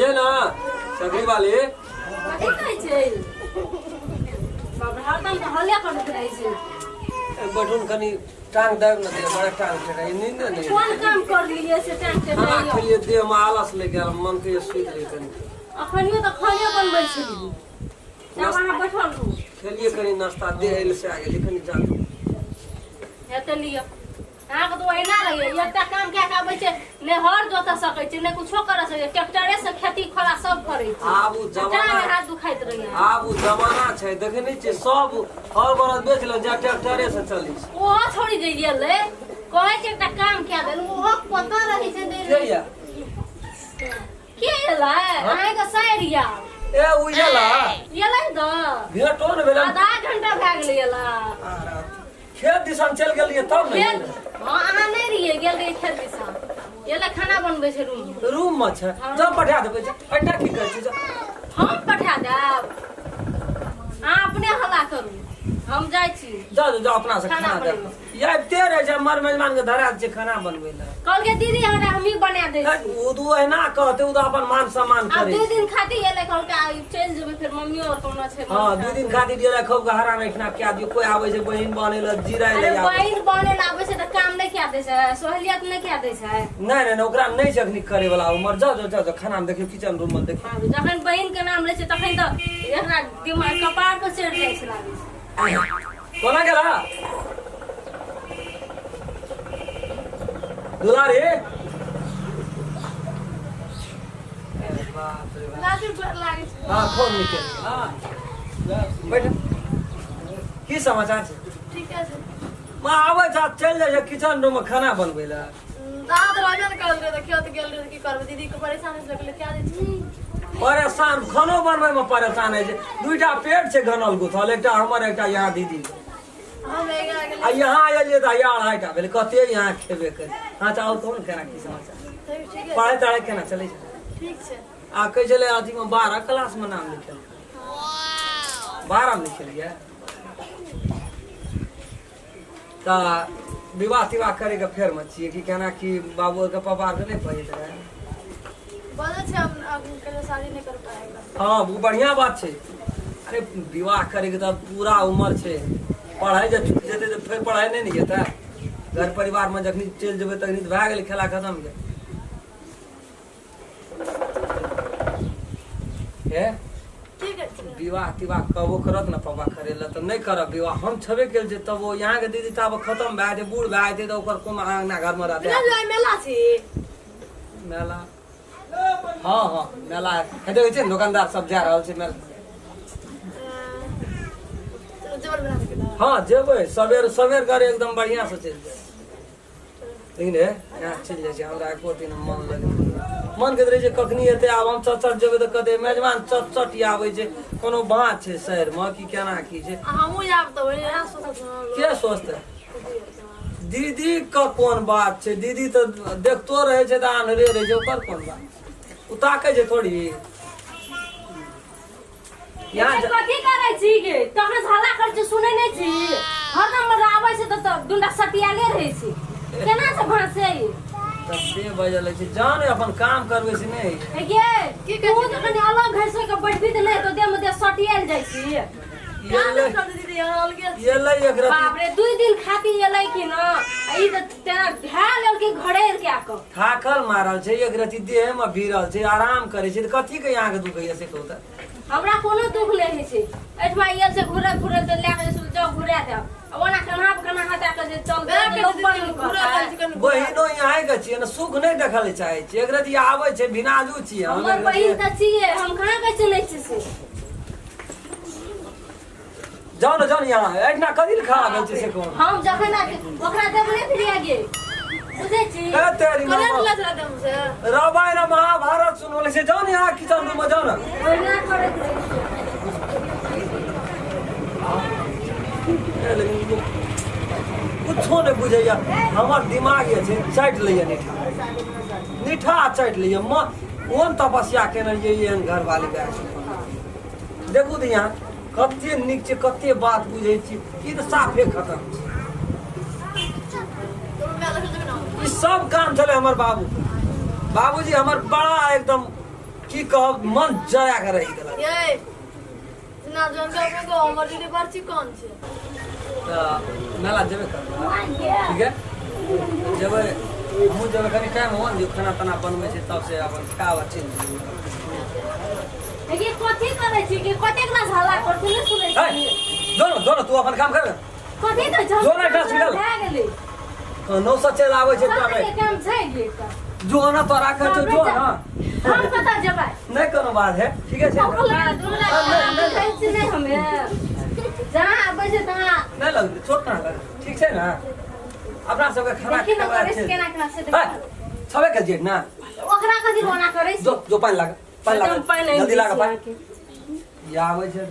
एलियै ने सकरी वाली। कथी कहै छै बाप रे, हरदम तऽ हल्ले करैत रहै छै। बैठू ने कनी, टांग दाबि ने दे, बड़ा टांग टेढ़ा ई नींद नहि। कोन काम कर लिए से टांग खाना टेढ़ा? खेलियै, देह मे आलस लागि गेल, मन के सुति रही कनी। अखनियो तऽ खाने बनबै छलियै, तब अहाँ बैठल रहू। खेलियै कनी नाश्ता, देह एल से आ गेलै कनी जान। हेतै लिअ, अहाँके तऽ ओहिना रहैए। एकटा काम कए कऽ आबै छै, ने हर जोतऽ सकै छै, ने कुछो करऽ सकै छै, ट्रैक्टरे से खेती खोला सब करै छै। आब ओ जमाना टांग हाथ दुखाइत रहैए। आब ओ जमाना छै, देखै नहि छियै, सब हर बरद बेच ले जा, ट्रैक्टरे से चलै छै। ओहो छोड़ि जे गेलै, कहै छै एकटा काम कए देलहुँ, ओहो पता रहै छै नहि। के या? के एलै? अहाँके साइर या। ए उ एला? एलै तऽ भेटो ने भेलै। आधा घंटा भए गेलै एला। खेत दिसन चलि गेलियै तब ने। खेत? हँ, अहाँ नहि रहियै, गेल रहियै खेत दिसन। एलै, खाना बनबै छै रूम। रूम मे छै, जब पठा देबै। एहिठा की करै छी? हम पठा देब, अहाँ अपने हल्ला करू, हम जाइ छी। जाओ जाओ, अपना से खाना खाना दे। बनेबै। आबिते रहै छै, मर मेजबान के धरा दै छै खाना बनबै लए। कहलकै दीदी हमरा, हमही बना दै छी। ओ तऽ एना कहतै, ओ तऽ अपन मान सम्मान आब करै दू छै। दिन खातिर एलै, कहलकै आइ चलि जेबै फेर, मम्मियो आओर कोनो छै। हँ, 2 दिन खातिर गेलै, खूब गहरा एहिठिना कए दियौ। कोइ आबै छै बहिन बनै लए, जिराय अरे लए आबै। बहिन बने लए आबै छै तऽ काम नहि कए दै छै? सहूलियत नहि कए दै छै? नहि नहि नहि, ओकरा नहि छै अखनी करे वाला उमर। जाओ जाओ जाओ जाओ, खाना मे देखियौ, किचन रूम मे देखियौ। हँ, जखन बहिन के नाम लै छै तखन तऽ एकरा दिमाग कपार पर चढ़ि जाइ छै, लागै छै। कोना गेला दुलारी? बाप रे बाप। लाजू डर लागै छै। हाँ, खूब नीक। हाँ, बैठ। की समाचार छै? ठीके छै। माँ आबै छ, चलि जाइ छै किचन रूम मे खाना बनबै लए। दाँत रहबे ने करल रहै तऽ खेत गेल रहै, की करबै? दीदी के परेशान होइ छै, क्या दै छी। परेशान, खानो बनबै मे परेशान होइ छै। दुइटा पेट छै घनल गुथल, एकटा हमर, एकटा यहाँ दीदी। हम एगा गेल। आ यहाँ एलियै तऽ यहाँ अढ़ाईटा भेलै। कते यहाँ खेबे करी? हाँ, तऽ आओर कहू ने, केना की समाचार? ठीक। पढ़ाइ तढ़ाइ केना चलै छै? ठीक छै। आ कहै छलै अथीमे 12 क्लासमे नाम लिखेल, 12 मे लिखेलियै तऽ विवाह तिवाह करैके फेरमे छियै कि केना की? बाबू के पापा आरके नहि बजैत रहै? बजै छै, हम अब कहियो शादी नहि कर पाएगा। हाँ, ओ बढ़िआँ बात छै। अरे, विवाह करैके तऽ पूरा उमर छै। पढ़ाइ जे छूटि जेतै तऽ फेर पढ़ाइ नहि ने जेतै। घर परिवारमे जखनी चलि जेबै तखनी तऽ भए गेलै, खेला खतम गेल। हे, विवाह तिवाह कहबो करत ने पापा करे लए तऽ नहि करब विवाह। हम छेबे केल छै तब ओ यहाँके दीदी ताब खतम भए जेतै, बूढ़ भए जेतै तऽ ओकर कोन अङ्गना घरमे रहतै? मेला छी। मेला? हँ हँ, मेला है। देखै छियै ने, दोकानदार सब जा रहल छै मेला। हँ, जेबै सबेर सबेर करे, एकदम बढ़िआँ से चलि जेबै। लेकिन हे, यहाँ चलि जाइ छै, हमरा एको दिन मन लगै, मन करैत रहै छै कखनी एतै। आब हम चट चट जेबै तऽ कहतै मेजबान चट चट आबै छै। कोनो बात छै शहरमे कि केना की छै? हमहूँ जायब तऽ वही सोचत। के सोचतै? दीदी के कोन बात छै? दीदी तऽ देखतो रहै छै तऽ आन्हरे रहै छै, ओकर कोन बात? ओ ताकै छै थोड़ी यहाँ। कथी करै छी गे? तखन से हल्ला करै छी, सुनै नहि छी? हरदम आबै छै तऽ दुनटा सटियाले रहै छै। केना से भाँसे? तब से बजल छै, जान अपन काम करबै से नहि। हे गे, की तू तऽ कनि अलग घर से के बैठबी तऽ नहि, तऽ देह मे देह सटियाल जाइ छी। एलै। दीदी, यहाँ अलगे। एलै एक रति। बाप रे, 2 दिन खातिर एलै कि न, आ ई तऽ तेना भए गेल कि घरे के कऽ। थाकल मारल छै, एक रति देह मे भिड़ल छै, आराम करै छै तऽ कथी के यहाँ के दुखैया से कहू तऽ? हमरा कोनो दुख नहि होइ छै। एहिठमा आयल छै घुरे घुरे तऽ लए कऽ जाउ, घुरा देब। आ ओना कन्हा पर कन्हा हटा कऽ जे चल लोक बड़ नीक करतै। बहिनो यहाँ के छियै ने, सुख नहि देखऽ लए चाहै छियै। एक रति आबै छै, भिनाजू छियै हम। हमर एक रति बहिन तऽ छियै, हम कहाँ कहै छियै नहि छियै से। जाउ ने, जाउ ने, यहाँ एहिठिना कथी लए खड़ा भेल छै से कहू? हम जखन आबी ओकरा देब नहि फिरिया गे, बुझै छी? ए तेरी। करेंट लग रहा था। रामायण महाभारत सुनौले छै। जाउ ने यहाँ किचन रूम मे जाउ ने। ओहिना करैत रहै छियै। ए, लेकिन लोक कुछो नहि बुझैया। हमर दिमाग जे छै चाटि लैया, निठा निठा चाटि लैया। म कोन तपस्या केने रहियै एहन घरवाली भए गेल। देखू तऽ यहाँ कते नीक छै, कते बात बुझै छी। ई तऽ साफे खतम छै। ई सब काम छलै हमर बाबू। बाबूजी हमर बड़ा एकदम की कहब मन जरा के रहि गेलक। ये ना जन के अपने को हमर दीदी बड़ चिकन छै। तऽ मेला जेबे करबै, ठीक है जेबै, हमहूँ जेबै। कनि टाइम हो ने, खाना ताना बनबै छै तब से अपन खाब आ चलि जेबै। देखिए कथी करै छी कि कतेक ना हल्ला कर छी, नहि सुनै है छी। जो न जो न, तू अपन काम कर। कथी कहै छै? जो ना डस निकल। भए गेलै। कनो से चलि आबै छै। सब तबे के काम छै गे तऽ। जो न तोरा कहै छौ जो न। हम कतऽ जेबै? नहि कोनो बात है, ठीके छै। कहै छी नहि, हमे जहाँ आबै छै तहाँ नहि लगतै चोट, कहाँ लगतै? ठीक छै ने, अपना सबके खाना देखी न खेबै करै छै। छै केना केना से। है, देखी। छबे के जेठ ना। ओकरा कथी रोना करै छै? जो जो, पानि लाग, पानि लाग। एकदम पानि आनि जल्दी दै लाग छी पानि। अहाँके। या आबै छै,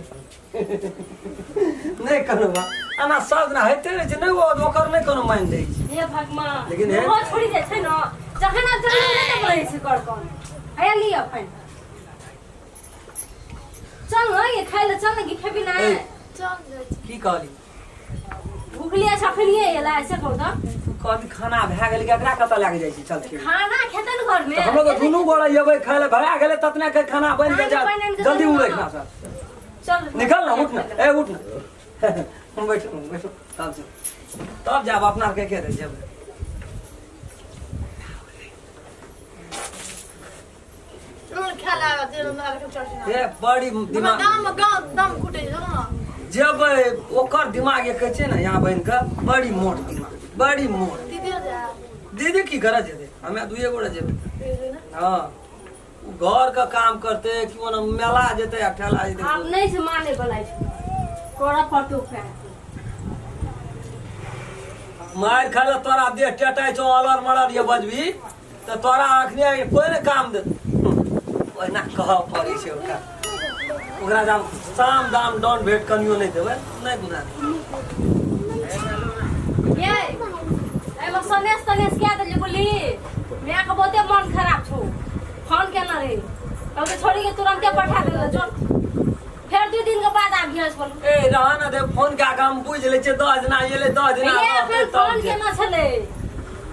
नहि कोनो बात, एना सब दिना होइते रहै छै। नहि ओकर नहि कोनो मानि दै छै। हे भगवान! लेकिन ओहो छोड़ि जाइ छै ने, जखन आब जखन नहि तऽ रहै छै कर कन। हैया लिअ पानि। चल न ये, खाइ लए चल न कि खेबी नहि? ए, चल जाइ छी। की कहली? भुखलियै छै अखनिये एलै से कहू तऽ। तू कहली खाना भए गेल कि एकरा कतऽ लए के जाइ छी? चल ठीक। खाना खेतै ने घरमे। तऽ हमलोग दुनू गोरा एबै खाय लए, भए गेलै ततने के खाना बनि के जा। पानि आनि कऽ जल्दी देलहुँ उड़ै ने। खाना सब। चल निकल ना, उठ ना, ए उठ ना, हम बैठो बैठो, तब जाओ तब जाब अपना के के रे जेबै। चलू ने खाय लए जे मेला के चल छी। ए बड़ी हमरा दिमाग दाम गाँव दम घुटे छै, चलू ने। जेबै। ओकर दिमाग एक छै ने यहाँ बनि के, बड़ी मोट दिमाग, बड़ी मोट। दीदी जा। दीदी की करऽ जेतै? हमे दुइए गोरे जेबै। दीदी ने। हँ, उ घर के काम करते कि ओना मेला जेतै आ ठेला जेतै। आब नहि छै माने बला छै, करऽ पड़तौ खाय। मारि खाय लए तोरा देह टेटाइ छौ, अलर मरल ये बजबी तऽ तोरा अखने कोइ ने काम दे। ओहिना कहऽ पड़ै छै ओकरा। ओकरा जब साम दाम दंड भेट कनियो नहि देबै, नहि गुना। ये एहिमे सनेस तनेस कए देलियै बोली, मायके बहुते मन खराब छौ। फोन केने रही, कहलकै छोड़ी के तुरन्ते पठा देलै, जो फेर 2 दिन के बाद आबिहे बोल। ए रह न दे, फोन कए कऽ हम बुझि लै छियै। 10 दिना एलै, 10 दिना ये रहतै फेर तब फोन जे। केने छलै,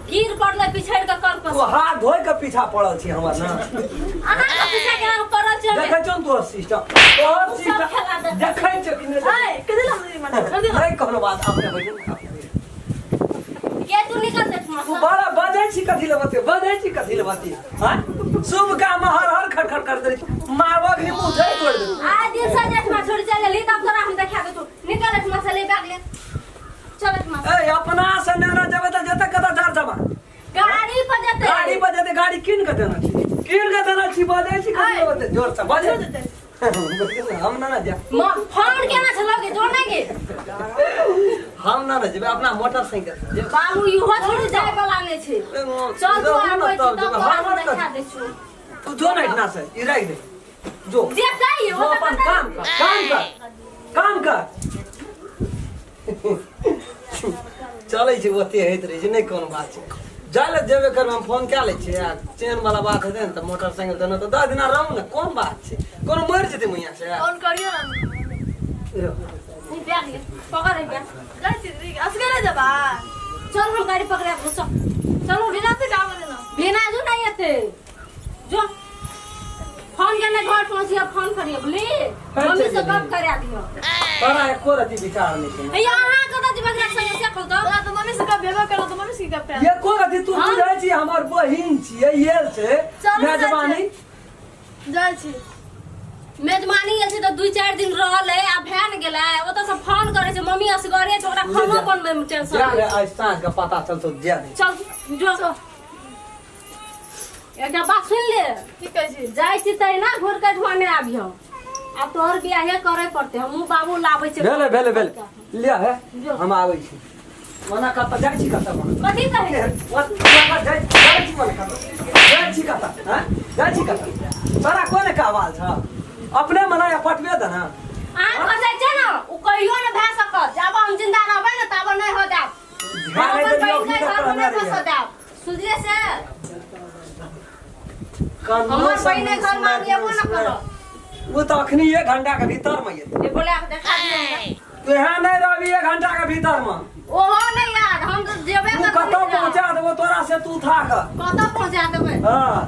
गिर पड़लै पिछड़ि कऽ कल पर। तू हाथ धोइ के पीछा पड़ल छी हमर ने। अहाँके पीछा केना पड़ल छै? देखै छौ ने तोहर सिस्टम, तोहर सब खेला सिस्टम देखै। देखै छौ कि नहि? ऐ कथी लए दीदी माने कर नहि कोनो बात, अपने बैठू ने, अपने बैठू। के तू निकल दे। तू बड़ा बजै छी, कथी लए बतिया बजै छी, कथी लए बतिया? हाँ, शुभ काम हर हर खट खट कर दे, मारबो कि मुंह थोड़े तोड़ दे। आइ दिन से जेठमा छोड़ चल गेली तब तोरा हम देखा देतौ। निकल एठमा से, ले बैग ले, चल एठमा से। ए अपना से नेना जेबै तऽ जेतै कतऽ झाड़ जमा? गाड़ी पर जेतै। गाड़ी पर जेतै? गाड़ी कीन के देना छी, कीन के देना छी। बजै छी कथी लए बजै? जोर से बजै, हम ना ना जा। फोन केना छलौ के जोर नहि गे। हम ना ना जेबै, अपना मोटरसाइकिल से जेबै। बाबू इहो छोड़ जाय वाला नहि छै। चल तू, रहू ने आबै छी तब तब जेबै। तोरा हर हम हर देखा कर। दै छियौ। तू जो ना इतना से ई राख दे, जो। जेतै जो ओ तऽ अपन पता काम कर, काम कर, काम कर। चलै छै, ओते होइत रहै छै, नहि कोनो बात छै। जाय लए जेबे करबै, हम फोन कए लै छियै आ चेन वाला बात हेतै ने तऽ मोटरसाइकिल देना तऽ 10 दिना रहू ने, कोन बात छै? कोनो मरि जेतै मैया से? फोन करियो ने। रहो। ई बैग ले, पकड़ ई बैग। जाइ छी दीदी, असगरे जेबा? चल, हम गाड़ी पकड़ा देबो, चल चलो। बिना से काम देना। बिना जो नहीं एते, जो फोन केने घर पहुंचिए फोन करिए बोली, मम्मी से गप करा दियो। तोरा एको रति विचार नहि छै। भैया, अहाँ कतऽ जेबै एकरा संगे से कहू तऽ? तोरा तऽ मम्मी से गप भेबे करल तऽ मम्मी से गप करा। एको रति तू बुझै छी हमर बहिन छियै, येल छै। चलू। मेजबानी। जाइ छी। मेजबानी गेल छै तऽ 2-4 दिन रहलै आ भए ने गेलै। ओतऽ से फोन करै छै, मम्मी असगरे छै, ओकरा खानो बनबै मे टेंशन। जा रे, आइ साँझ के पता चलतौ, जा दे। चल जो, एकटा बात सुनि ले। की कहै छी? जाइ छी तहिना घुर के ठुआ नहि आबियौ। आब तोहर बियाहे करे पड़तै, हमहूँ बाबू लाबै छै। भेलै भेलै भेलै, लिअ हे। जो। हम आबै छी। मना कतऽ जाइ छी, कतऽ मना? कथी कहै छी? जाइ जाइ छी मना, कतऽ जाइ छी, कतऽ? हँ, जाइ छी कतऽ? तोरा कोन कहवाल छ? अपने मना या पटबे दे ने। अहाँ फसै छै ने, ओ कहियो ने भए सकत। जाबऽ हम जिंदा रहबै ने ताबऽ नहि हो जायब। ध्यान हम नहि अपन देलियौ। बहिन के अखनी तक घर मे कहने नहि फंसऽ रहियै। देब, सुनलियै से? कानूनो हमर सब बहिने घर मे आब एबो ने करब। ओ तऽ अखनी 1 घंटा के भीतर मे एतै। ए बोला के देखा दियौ हमरा। तू यहाँ नहि रहबी 1 घंटा के भीतर मे। ओहो नहि याद, हम तऽ जेबे तू करबै। कतऽ पहुँचा देबो तोरा से तू थाक। कतऽ पहुँचा देबै? हाँ।